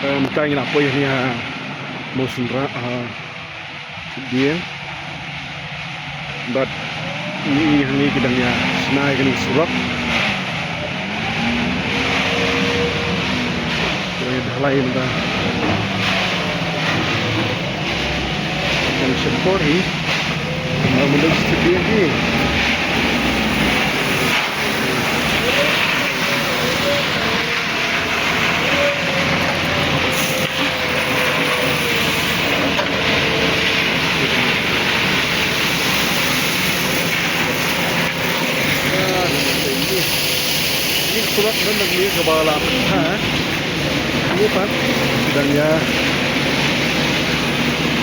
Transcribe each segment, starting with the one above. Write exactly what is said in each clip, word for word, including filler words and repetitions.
Mynta ngi la poi hangne ha Mawsynrang, ha Shitbieng. Bad ngi hangne ki dang ïa shna ïa kane ka surok. Ki dang ïa dah lai mynta. Kan shepor hi. Mynta mynta Shitbieng hi. Ini surok nan nang ni kaba la ha. Ini pat dan ya.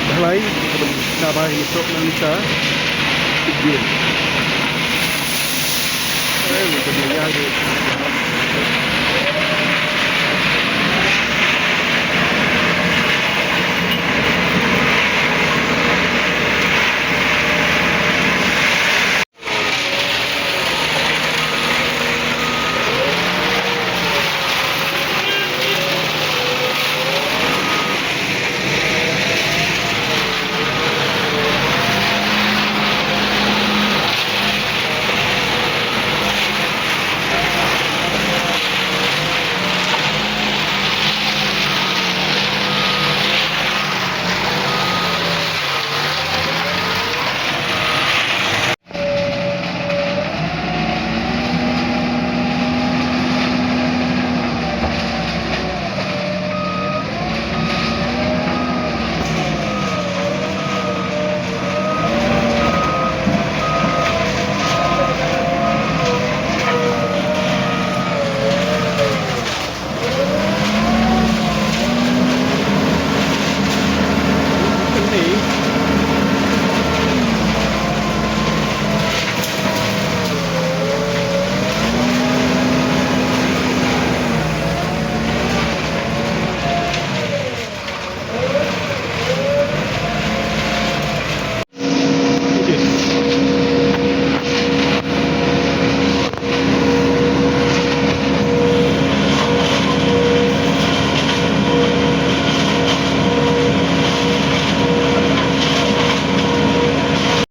Dah lai kaba na bai ni surok nan ni sa. Dia. Eh, ni kaba ya.